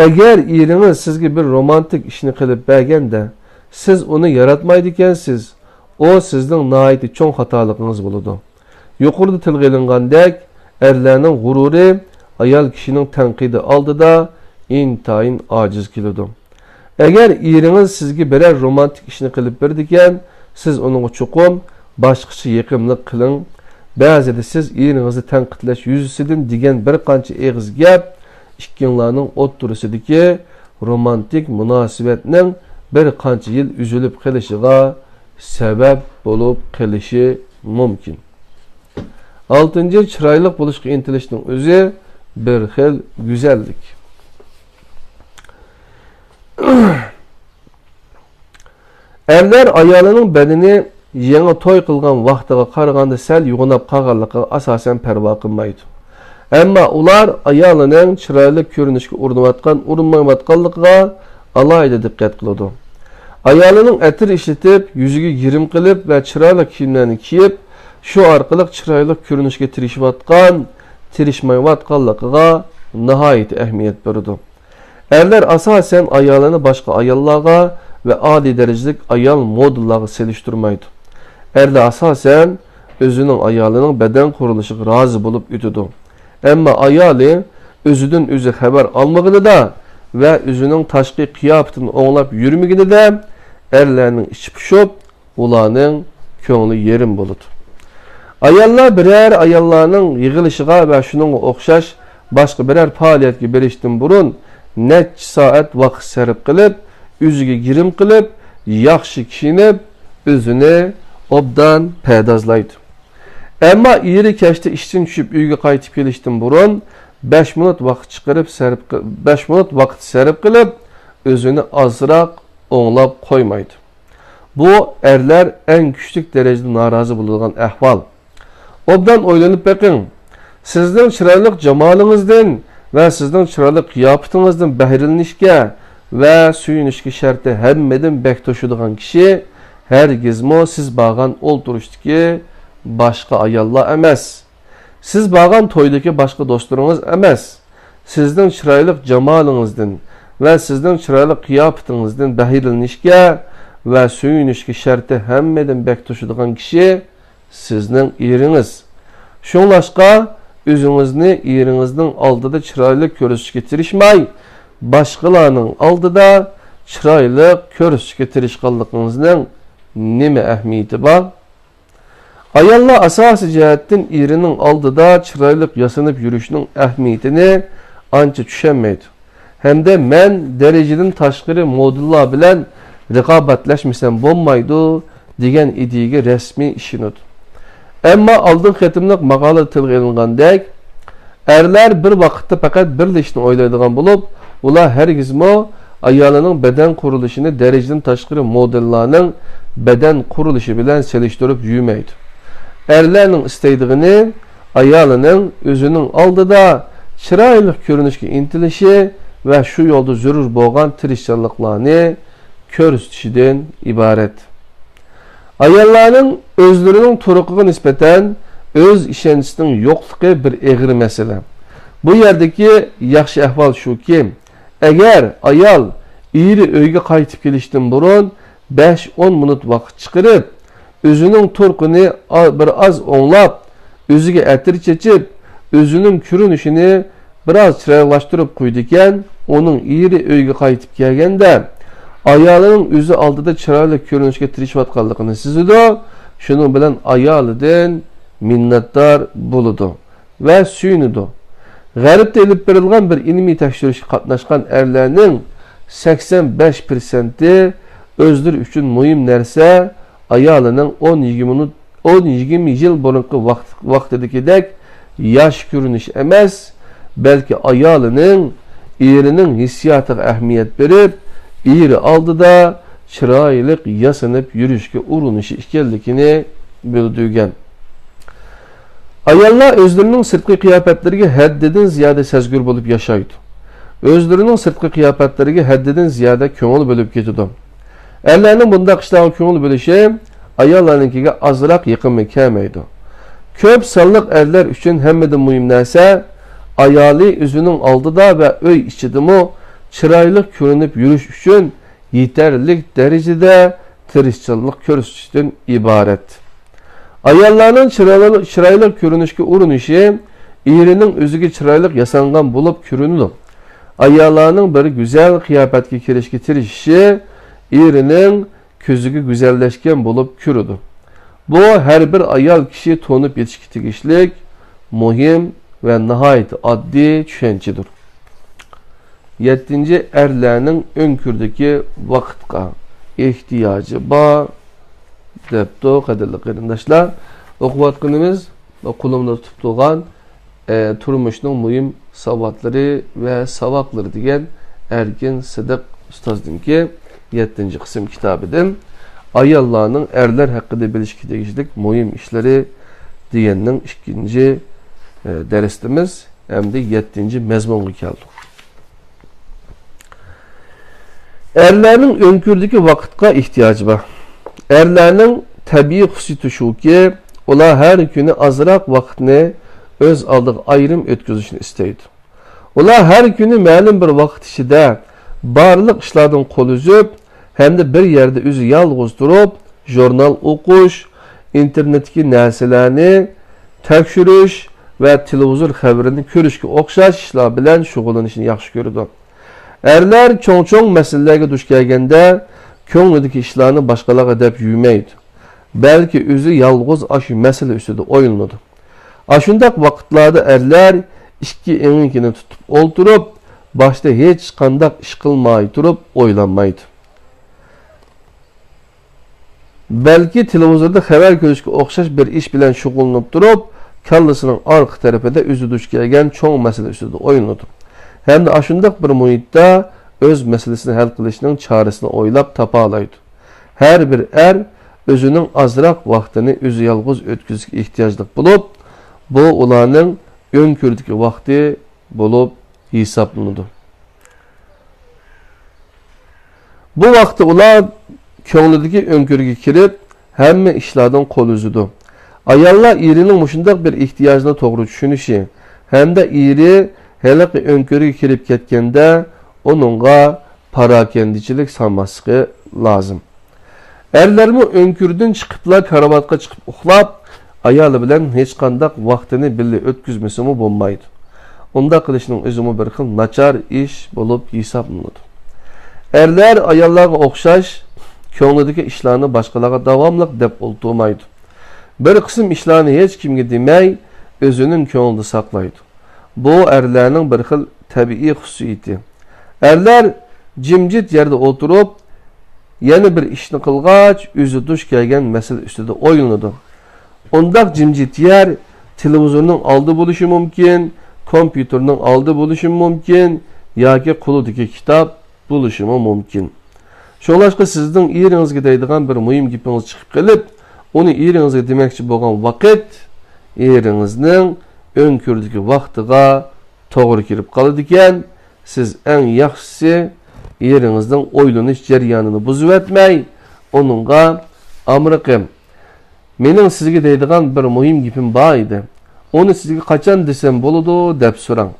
ئەگەر ئېرىڭىز سىزگە بىر رومانتىك ئىشنى قىلىپ بەرگەندە، سىز ئۇنى ياراتمايدىكەنسىز، ئۇ سىزنىڭ ناھايىتى چوڭ خاتالىقىڭىز بولىدۇ. يۇقىرىدا تىلغا ئېلىنغاندەك، ئەرلەرنىڭ غۇرۇرى ئايال كىشىنىڭ تەنقىدى ئالدىدا ئىنتايىن ئاجىز كېلىدۇ. ئەگەر ئېرىڭىز سىزگە بىرەر رومانتىك ئىشنى قىلىپ بېرىدىكەن، سىز ئۇنىڭغا چوقۇم باشقىچە يېقىملىق قىلىڭ. بەزىدە سىز ئېرىڭىزنى تەنقىدلەش يۈزىسىدىن دېگەن بىر قانچە ئېغىز گەپ ئىككىڭلارنىڭ ئوتتۇرىسىدىكى رومانتىك مۇناسىۋەتنىڭ بىر قانچە يىل ئۈزۈلۈپ قېلىشىغا سەۋەب بولۇپ قېلىشى مۇمكىن. ئالتىنچى، چىرايلىق بولۇشقا ئىنتىلىشنىڭ ئۆزى بىر خىل گۈزەللىك. ئەرلەر ئايالىنىڭ بەدىنى يېڭى توي قىلغان ۋاقتىغا قارىغاندا سەل يوغىناپ قالغانلىقىغا ئاساسەن پەرۋا قىلمايدۇ. ئەمما ئۇلار ئايالىنىڭ چىرايلىق كۆرۈنۈشكە ئۇرۇنۇۋاتقان، ئۇرۇنمايۋاتقانلىقىغا ئالاھىدە دىققەت قىلىدۇ. ئايالىنىڭ ئەتىر ئىشلىتىپ، يۈزىگە گىرىم قىلىپ ۋە چىرايلىق كىيىملەرنى كىيىپ، شۇ ئارقىلىق چىرايلىق كۆرۈنۈشكە تىرىشىۋاتقان، تىرىشمايۋاتقانلىقىغا ناھايىتى ئەھمىيەت بېرىدۇ. ئەرلەر ئاساسەن ئايالىنى باشقا ئاياللارغا ۋە ئالىي دەرىجىلىك ئايال مودېللارغا سېلىشتۇرمايدۇ. ئەرلەر ئاساسەن ئۆزىنىڭ ئايالىنىڭ بەدەن قۇرۇلۇشىغا رازى بولۇپ ئۆتىدۇ. ئەمما ئايالى ئۆزىدىن ئۆزى خەۋەر ئالمىغىنىدا ۋە ئۆزىنىڭ تاشقى قىياپىتىنى ئوڭلاپ يۈرمىگىنىدە ئەرلەرنىڭ ئىچى پۇشۇپ، ئۇلارنىڭ كۆڭلى يېرىم بولىدۇ. ئاياللار بىرەر ئاياللارنىڭ يىغىلىشىغا ۋە شۇنىڭغا ئوخشاش باشقا بىرەر پائالىيەتكە بېرىشتىن بۇرۇن نەچچە سائەت ۋاقىت سەرپ قىلىپ، ئۆزىگە گىرىم قىلىپ، ياخشى كىيىنىپ، ئۆزىنى ئوبدان پەردازلايدۇ. ئەمما ئېرى كەچتە ئىشتىن چۈشۈپ ئۆيگە قايتىپ كېلىشتىن بۇرۇن بەش مىنۇت ۋاقىت چىقىرىپ سەرپ قىل-، بەش مىنۇت ۋاقىت سەرپ قىلىپ، ئۆزىنى ئازراق ئوڭلاپ قويمايدۇ. بۇ ئەرلەر ئەڭ كۈچلۈك دەرىجىدە نارازى بولىدىغان ئەھۋال. ئوبدان ئويلىنىپ بېقىڭ. سىزنىڭ چىرايلىق جامالىڭىزدىن ۋە سىزنىڭ چىرايلىق قىياپىتىڭىزدىن بەھرىلىنىشكە ۋە سۆيۈنۈشكە شەرتى ھەممىدىن بەك توشىدىغان كىشى ھەرگىزمۇ سىز بارغان ئولتۇرۇشتىكى باشقا ئاياللار ئەمەس. سىز بارغان تويدىكى باشقا دوستلىرىڭىز ئەمەس. سىزنىڭ چىرايلىق جامالىڭىزدىن ۋە سىزنىڭ چىرايلىق قىياپىتىڭىزدىن بەھرىلىنىشكە ۋە سۆيۈنۈشكە شەرتى ھەممىدىن بەك توشىدىغان كىشى سىزنىڭ ئېرىڭىز. شۇڭلاشقا، ئۆزىڭىزنى ئېرىڭىزنىڭ ئالدىدا چىرايلىق كۆرسىتىشكە تىرىشماي، باشقىلارنىڭ ئالدىدا چىرايلىق كۆرسىتىشكە تىرىشقانلىقىڭىزنىڭ نېمە ئەھمىيىتى بار؟ ئاياللار ئاساسىي جەھەتتىن ئېرىنىڭ ئالدىدا چىرايلىق ياسىنىپ يۈرۈشنىڭ ئەھمىيىتىنى ئانچە چۈشەنمەيدۇ ھەمدە مەن دەرىجىدىن تاشقىرى مودېللار بىلەن رىقابەتلەشمىسەم بولمايدۇ دېگەن ئىدىيەگە رەسمىي ئىشىنىدۇ. ئەمما ئالدىنقى قېتىملىق ماقالىدە تىلغا ئېلىنغاندەك، ئەرلەر بىر ۋاقىتتا پەقەت بىرلا ئىشنى ئويلايدىغان بولۇپ، ئۇلار ھەرگىزمۇ ئايالىنىڭ بەدەن قۇرۇلۇشىنى دەرىجىدىن تاشقىرى مودېللارنىڭ بەدەن قۇرۇلۇشى بىلەن سېلىشتۇرۇپ يۈرمەيدۇ. ئەرلەرنىڭ ئىستەيدىغىنى ئايالىنىڭ ئۆزىنىڭ ئالدىدا چىرايلىق كۆرۈنۈشكە ئىنتىلىشى ۋە شۇ يولدا زۆرۈر بولغان تىرىشچانلىقلارنى كۆرسىتىشىدىن ئىبارەت. ئاياللارنىڭ ئۆزلىرىنىڭ تۇرقىغا نىسبەتەن ئۆز ئىشەنچىسىنىڭ يوقلۇقى بىر ئېغىر مەسىلە. بۇ يەردىكى ياخشى ئەھۋال شۇكى، ئەگەر ئايال ئېرى ئۆيگە قايتىپ كېلىشتىن بۇرۇن بەش-ئون مىنۇت ۋاقىت چىقىرىپ، ئۆزىنىڭ تۇرقىنى ئا-، بىر ئاز ئوڭلاپ، ئۆزىگە ئەتىر چېچىپ، ئۆزىنىڭ كۆرۈنۈشىنى بىراز چىرايلىقلاشتۇرۇپ قويىدىكەن، ئۇنىڭ ئېرى ئۆيگە قايتىپ كەلگەندە، ئايالىنىڭ ئۆزى ئالدىدا چىرايلىق كۆرۈنۈشكە تىرىشىۋاتقانلىقىنى سېزىدۇ، شۇنىڭ بىلەن ئايالىدىن مىننەتدار بولىدۇ ۋە سۆيۈنىدۇ. غەربتە ئېلىپ بېرىلغان بىر ئىلمىي تەكشۈرۈشكە قاتناشقان ئەرلەرنىڭ سەكسەن بەش پىرسەنتى ئۆزلىرى ئۈچۈن مۇھىم نەرسە ئايالىنىڭ ئون يىگىرمە مىنۇت، ئون يىگىرمە يىل بۇرۇنقى ۋاقىت، ۋاقتىدىكىدەك ياخشى كۆرۈنۈش ئەمەس، بەلكى ئايالىنىڭ ئېرىنىڭ ھېسسىياتىغا ئەھمىيەت بېرىپ، ئېرى ئالدىدا چىرايلىق ياسىنىپ يۈرۈشكە ئۇرۇنۇشى ئىكەنلىكىنى بىلدۈرگەن. ئاياللار ئۆزلىرىنىڭ سىرتقى قىياپەتلىرىگە ھەددىدىن زىيادە سەزگۈر بولۇپ ياشايدۇ. ئۆزلىرىنىڭ سىرتقى قىياپەتلىرىگە ھەددىدىن زىيادە كۆڭۈل بۆلۈپ كېتىدۇ. ئەرلەرنىڭ بۇنداق ئىشلارغا كۆڭۈل بۆلۈشى ئاياللارنىڭكىگە ئازراق يېقىنمۇ كەلمەيدۇ. كۆپ سانلىق ئەرلەر ئۈچۈن ھەممىدىن مۇھىم نەرسە ئايالى ئۆزىنىڭ ئالدىدا ۋە ئۆي ئىچىدىمۇ چىرايلىق كۆرۈنۈپ يۈرۈش ئۈچۈن يېتەرلىك دەرىجىدە تىرىشچانلىق كۆرسىتىشتىن ئىبارەت. ئاياللارنىڭ چىرايلىق، چىرايلىق كۆرۈنۈشكە ئۇرۇنۇشى ئېرىنىڭ ئۆزىگە چىرايلىق ياسانغان بولۇپ كۆرۈنىدۇ. ئاياللارنىڭ بىر گۈزەل قىياپەتكە كىرىشكە تىرىشىشى ئېرىنىڭ كۆزىگە گۈزەللەشكەن بولۇپ كۆرىدۇ. بۇ ھەر بىر ئايال كىشى تونۇپ يېتىشكە تېگىشلىك مۇھىم ۋە ناھايىتى ئاددىي چۈشەنچىدۇر. يەتتىنچى، ئەرلەرنىڭ ئۆڭكۈردىكى ۋاقىتقا ئېھتىياجى بار، دەپتۇ. قەدىرلىك قېرىنداشلار، ئوقۇۋاتقىنىمىز ۋە قولۇمدا تۇتۇپ تۇرغان، ئە، تۇرمۇشنىڭ مۇھىم ساۋاتلىرى ۋە ساۋاقلىرى دېگەن ئەركىن سىدىق ئۇستازنىڭكى يەتتىنچى قىسىم كىتابىدىن ئاياللارنىڭ ئەرلەر ھەققىدە بىلىشكە تېگىشلىك مۇھىم ئىشلىرى دېگەننىڭ ئىككىنچى، ئە، دەرسىمىز. ئەمدى يەتتىنچى مەزمۇنغا كەلدۇق. ئەرلەرنىڭ ئۆڭكۈردىكى ۋاقىتقا ئېھتىياجى بار. ئەرلەرنىڭ تەبىئىي خۇسۇسىيىتى شۇكى، ئۇلار ھەر كۈنى ئازراق ۋاقىتنى ئۆز ئالدىغا ئايرىم ئۆتكۈزۈشنى ئىستەيدۇ. ئۇلار ھەر كۈنى مەلۇم بىر ۋاقىت ئىچىدە بارلىق ئىشلاردىن قول ئۈزۈپ، ھەمدە بىر يەردە ئۆزى يالغۇز تۇرۇپ، ژۇرنال ئوقۇش، ئىنتېرنېتتىكى نەرسىلەرنى تەكشۈرۈش ۋە تېلېۋىزور خەۋىرىنى كۆرۈشكە ئوخشاش ئىشلار بىلەن شۇغۇللىنىشنى ياخشى كۆرىدۇ. ئەرلەر چوڭ-چوڭ مەسىلىلەرگە دۇچ كەلگەندە، كۆڭلىدىكى ئىشلارنى باشقىلارغا دەپ يۈرمەيدۇ، بەلكى ئۆزى يالغۇز ئاشۇ مەسىلە ئۈستىدە ئويلىنىدۇ. ئاشۇنداق ۋاقىتلاردا ئەرلەر ئىككى ئېڭىكىنى تۇتۇپ ئولتۇرۇپ، باشتا ھېچقانداق ئىش قىلماي تۇرۇپ ئويلانمايدۇ. بەلكى تېلېۋىزوردا خەۋەر كۆرۈشكە ئوخشاش بىر ئىش بىلەن شۇغۇللىنىپ تۇرۇپ، كاللىسىنىڭ ئارقا تەرىپىدە ئۆزى دۇچ كەلگەن چوڭ مەسىلە ئۈستىدە ئويلىنىدۇ. ھەمدە ئاشۇنداق بىر مۇھىتتا ئۆز مەسىلىسىنى ھەل قىلىشنىڭ چارىسىنى ئويلاپ تاپالايدۇ. ھەر بىر ئەر ئۆزىنىڭ ئازراق ۋاقتىنى ئۆزى يالغۇز ئۆتكۈزۈشكە ئېھتىياجلىق بولۇپ، بۇ ئۇلارنىڭ ئۆڭكۈردىكى ۋاقتى بولۇپ ھېسابلىنىدۇ. بۇ ۋاقىتتا ئۇلار كۆڭلىدىكى ئۆڭكۈرگە كىرىپ، ھەممە ئىشلاردىن قول ئۈزىدۇ. ئاياللار ئېرىنىڭ مۇشۇنداق بىر ئېھتىياجنى توغرا چۈشىنىشى ھەمدە ئېرى ھېلىقى ئۆڭكۈرگە كىرىپ كەتكەندە ئۇنىڭغا پاراكەندىچىلىك سالماسلىقى لازىم. ئەرلەرمۇ ئۆڭكۈردىن چىقىپلا كارىۋاتقا چىقىپ ئۇخلاپ، ئايالى بىلەن ھېچقانداق ۋاقتىنى بىللە ئۆتكۈزمىسىمۇ بولمايدۇ. ئۇنداق قىلىشنىڭ ئۆزىمۇ بىر خىل ناچار ئىش بولۇپ ھېسابلىنىدۇ. ئەرلەر ئاياللارغا ئوخشاش كۆڭلىدىكى ئىشلارنى باشقىلارغا داۋاملىق دەپ ئولتۇرمايدۇ. بىر قىسىم ئىشلارنى ھېچ كىمگە دېمەي، ئۆزىنىڭ كۆڭلىدە ساقلايدۇ. بۇ ئەرلەرنىڭ بىر خىل تەبىئىي خۇسۇسىيىتى. ئەرلەر جىمجىت يەردە ئولتۇرۇپ، يەنە بىر ئىشنى قىلغاچ، ئۆزى دۇچ كەلگەن مەسىلە ئۈستىدە ئويلىنىدۇ. ئۇنداق جىمجىت يەر تېلېۋىزورنىڭ ئالدى بولۇشى مۇمكىن، كومپيۇتېرنىڭ ئالدى بولۇشى مۇمكىن ياكى قولىدىكى كىتاب بولۇشىمۇ مۇمكىن. شۇڭلاشقا سىزنىڭ ئېرىڭىزگە دەيدىغان بىر مۇھىم گېپىڭىز چىقىپ قېلىپ، ئۇنى ئېرىڭىزگە دېمەكچى بولغان ۋاقىت، ئېرىڭىزنىڭ ئۆڭكۈردىكى ۋاقتىغا توغرا كېلىپ قالىدىكەن. سىز ئەڭ ياخشىسى ئېرىڭىزنىڭ ئويلىنىش جەريانىنى بۇزۇۋەتمەي، ئۇنىڭغا، ئامرىقىم، مېنىڭ سىزگە دەيدىغان بىر مۇھىم گېپىم بار ئىدى. ئۇنى سىزگە قاچان دېسەم بولىدۇ دەپ سوراڭ.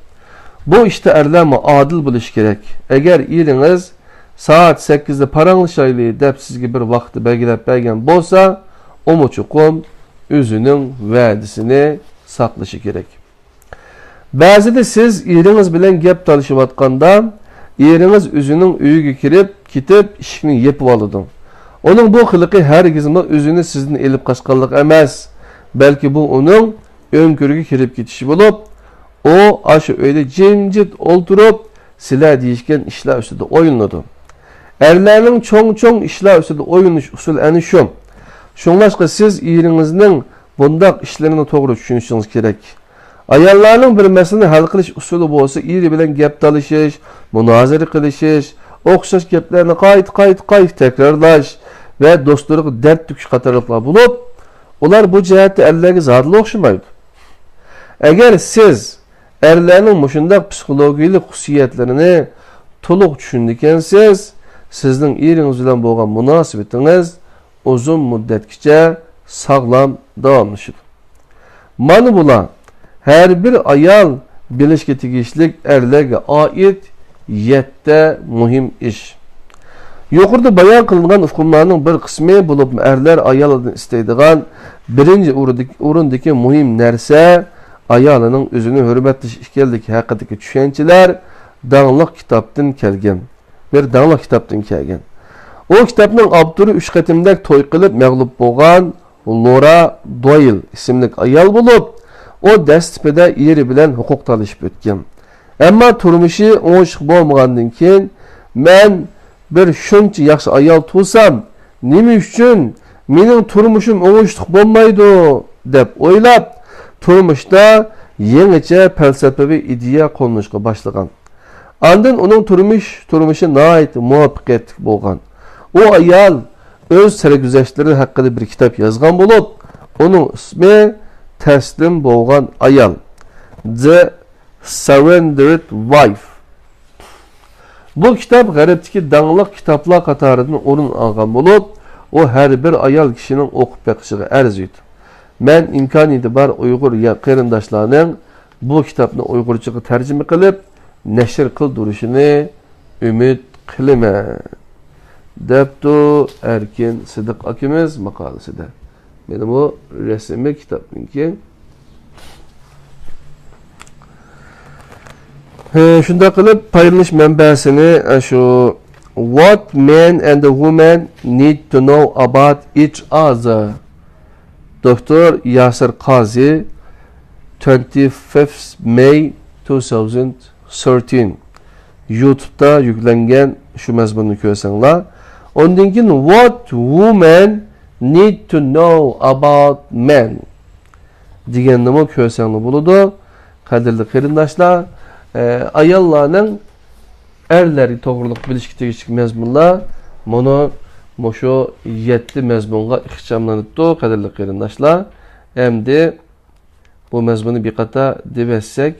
بۇ ئىشتا ئەرلەرمۇ ئادىل بولۇشى كېرەك. ئەگەر ئېرىڭىز سائەت سەككىزدە پاراڭلىشايلى دەپ سىزگە بىر ۋاقىت بەلگىلەپ بەرگەن بولسا، ئۇمۇ چوقۇم ئۆزىنىڭ ۋەدىسىنى ساقلىشى كېرەك. بەزىدە سىز ئېرىڭىز بىلەن گەپ تالىشىۋاتقاندا، ئېرىڭىز ئۆزىنىڭ ئۆيىگە كىرىپ كېتىپ، ئىشىكنى يېپىۋالىدۇ. ئۇنىڭ بۇ قىلىقى ھەرگىزمۇ ئۆزىنى سىزدىن ئېلىپ قاچقانلىق ئەمەس، بەلكى بۇ ئۇنىڭ ئۆڭكۈرگە كىرىپ كېتىشى بولۇپ، ئۇ ئاشۇ ئۆيدە جىمجىت ئولتۇرۇپ، سىلەر دېيىشكەن ئىشلار ئۈستىدە ئويلىنىدۇ. ئەرلەرنىڭ چوڭ-چوڭ ئىشلار ئۈستىدە ئويلىنىش ئۇسۇلى ئەنە شۇ. شۇڭلاشقا سىز ئېرىڭىزنىڭ بۇنداق ئىشلىرىنى توغرا چۈشىنىشىڭىز كېرەك. ئاياللارنىڭ بىر مەسىلىنى ھەل قىلىش ئۇسۇلى بولسا ئېرى بىلەن گەپ تالىشىش، مۇنازىرە قىلىشىش، ئوخشاش گەپلەرنى قايتا، قايتا، قايتا تەكرارلاش ۋە دوستلىرىغا دەرد تۆكۈش قاتارلىقلار بولۇپ، ئۇلار بۇ جەھەتتە ئەرلەرگە زادىلا ئوخشىمايدۇ. ئەگەر سىز ئەرلەرنىڭ مۇشۇنداق پسىخولوگىيەلىك خۇسۇسىيەتلىرىنى تولۇق چۈشىنىدىكەنسىز، سىزنىڭ ئېرىڭىز بىلەن بولغان مۇناسىۋىتىڭىز ئۇزۇن مۇددەتكىچە ساغلام داۋاملىشىدۇ. مانا بۇلار ھەر بىر ئايال بىلىشكە تېگىشلىك ئەرلەرگە ئائىت يەتتە مۇھىم ئىش. يۇقىرىدا بايان قىلىنغان ئۇقۇملارنىڭ بىر قىسمى بولۇپمۇ ئەرلەر ئايالىدىن ئىستەيدىغان بىرىنچى ئورۇندىكى، ئورۇندىكى مۇھىم نەرسە ئايالىنىڭ ئۆزىنى ھۆرمەتلىشى ئىكەنلىكى ھەققىدىكى چۈشەنچىلەر داڭلىق كىتابتىن كەلگەن. بىر داڭلىق كىتابتىن كەلگەن. ئۇ كىتابنىڭ ئاپتورى ئۈچ قېتىمدەك توي قىلىپ مەغلۇپ بولغان لورا دويل ئىسىملىك ئايال بولۇپ، ئۇ دەسلىپىدە ئېرى بىلەن ھوقۇق تالىشىپ ئۆتكەن. ئەمما تۇرمۇشى ئوڭۇشلۇق بولمىغاندىن كېيىن، مەن بىر شۇنچە ياخشى ئايال تۇغسام، نېمە ئۈچۈن مېنىڭ تۇرمۇشۇم ئوڭۇشلۇق بولمايدۇ؟ دەپ ئويلاپ، تۇرمۇشتا يېڭىچە پەلسەپىۋى ئىدىيە قوللىنىشقا باشلىغان. ئاندىن ئۇنىڭ تۇرمۇش، تۇرمۇشى ناھايىتى مۇۋەپپەقىيەتلىك بولغان. ئۇ ئايال ئۆز سەرگۈزەشتلىرى ھەققىدە بىر كىتاب يازغان بولۇپ، ئۇنىڭ ئىسمى تەسلىم بولغان ئايال، The Surrendered Wife. بۇ كىتاب غەربتىكى داڭلىق كىتابلار قاتارىدىن ئورۇن ئالغان بولۇپ، ئۇ ھەر بىر ئايال كىشىنىڭ ئوقۇپ بېقىشىغا ئەرزىيدۇ. مەن ئىمكانىيىتى بار ئۇيغۇر يا-، قېرىنداشلارنىڭ بۇ كىتابنى ئۇيغۇرچىغا تەرجىمە قىلىپ، نەشر قىلدۇرۇشىنى ئۈمىد قىلىمەن، دەپتۇ ئەركىن سىدىق ئاكىمىز ماقالىسىدە. مانا بۇ رەسىمى كىتابنىڭكى. ھە، شۇنداق قىلىپ، پايدىلىنىش مەنبەسىنى، ئە، شۇ What Men and Women Need to Know About Each Other. دوكتور ياسىر قازى، twenty-fifth May two thousand thirteen. يۇتۇبتا يۈكلەنگەن شۇ مەزمۇننى كۆرسەڭلار. ئۇندىن كېيىن What Women Need to Know About Men دېگەننىمۇ كۆرسەڭلار بولىدۇ. قەدىرلىك قېرىنداشلار، ئە، ئاياللارنىڭ ئەرلەرگە توغرۇلۇق بىلىشكە تېگىشلىك مەزمۇنلار مانا مۇشۇ يەتتە مەزمۇنغا ئىخچاملىنىپتۇ، قەدىرلىك قېرىنداشلار. ئەمدى بۇ مەزمۇننى بىر قاتا دېۋەتسەك،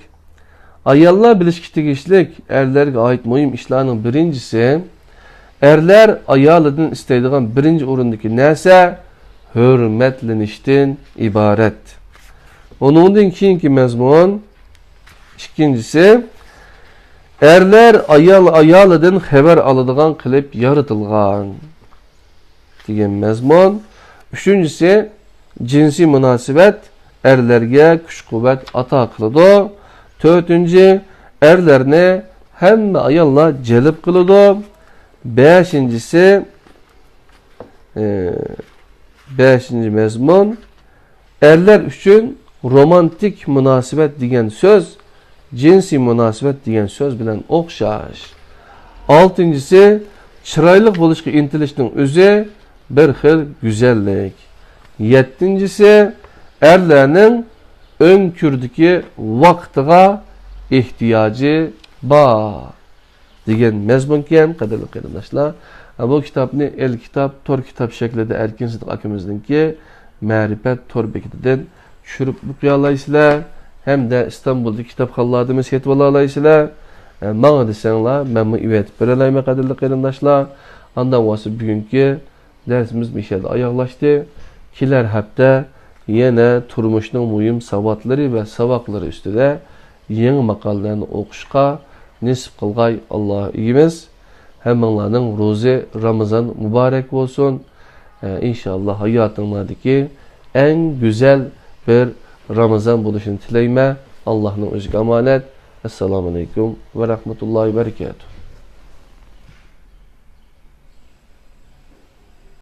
ئاياللار بىلىشكە تېگىشلىك ئەرلەرگە ئائىت مۇھىم ئىشلارنىڭ بىرىنچىسى، ئەرلەر ئايالىدىن ئىستەيدىغان بىرىنچى ئورۇندىكى نەرسە ھۆرمەتلىنىشتىن ئىبارەت. ئۇنىڭدىن كېيىنكى مەزمۇن، ئىككىنچىسى، ئەرلەر ئايال، ئايالىدىن خەۋەر ئالىدىغان قىلىپ يارىتىلغان دېگەن مەزمۇن. ئۈچىنچىسى، جىنسىي مۇناسىۋەت ئەرلەرگە كۈچ-قۇۋۋەت ئاتا قىلىدۇ. تۆتىنچى، ئەرلەرنى ھەممە ئاياللار جەلپ قىلىدۇ. بەشىنچىسى، ئى، بەشىنچى مەزمۇن، ئەرلەر ئۈچۈن رومانتىك مۇناسىۋەت دېگەن سۆز جىنسىي مۇناسىۋەت دېگەن سۆز بىلەن ئوخشاش. ئالتىنچىسى، چىرايلىق بولۇشقا ئىنتىلىشنىڭ ئۆزى بىر خىل گۈزەللىك. يەتتىنچىسى، ئەرلەرنىڭ ئۆڭكۈردىكى ۋاقتىغا ئېھتىياجى بار دېگەن مەزمۇنكەن، قەدىرلىك قېرىنداشلار. بۇ كىتابنى ئېلكىتاب، تور كىتاب شەكلىدە ئەركىن سىدىق ئاكىمىزنىڭكى مەرىپەت تور بېكىتىدىن چۈشۈرۈپ ئوقۇيالايسىلەر ھەمدە ئىستانبۇلدىكى كىتابخانىلاردىنمۇ سېتىۋالالايسىلەر. ماڭا دېسەڭلار، مەنمۇ ئەۋەتىپ بېرەلەيمەن، قەدىرلىك قېرىنداشلار. ئانداق بولسا بۈگۈنكى دەرسىمىز مۇشۇ يەردە ئاياغلاشتى. كېلەر ھەپتە يەنە تۇرمۇشنىڭ مۇھىم ساۋاتلىرى ۋە ساۋاقلىرى ئۈستىدە يېڭى ماقالىلەرنى ئوقۇشقا نېسىپ قىلغاي ئاللا ئىگىمىز. ھەممىڭلارنىڭ روزى رامىزان مۇبارەك بولسۇن. ئە، ئىنشاللا ھاياتىڭلاردىكى ئەڭ گۈزەل بىر رامىزان بولۇشىنى تىلەيمەن. ئاللانىڭ ئۆزىگە ئامانەت. ئەسسالامۇ ئەلەيكۇم ۋە رەھمەتۇللاھى ۋە بەرىكاتۇھ.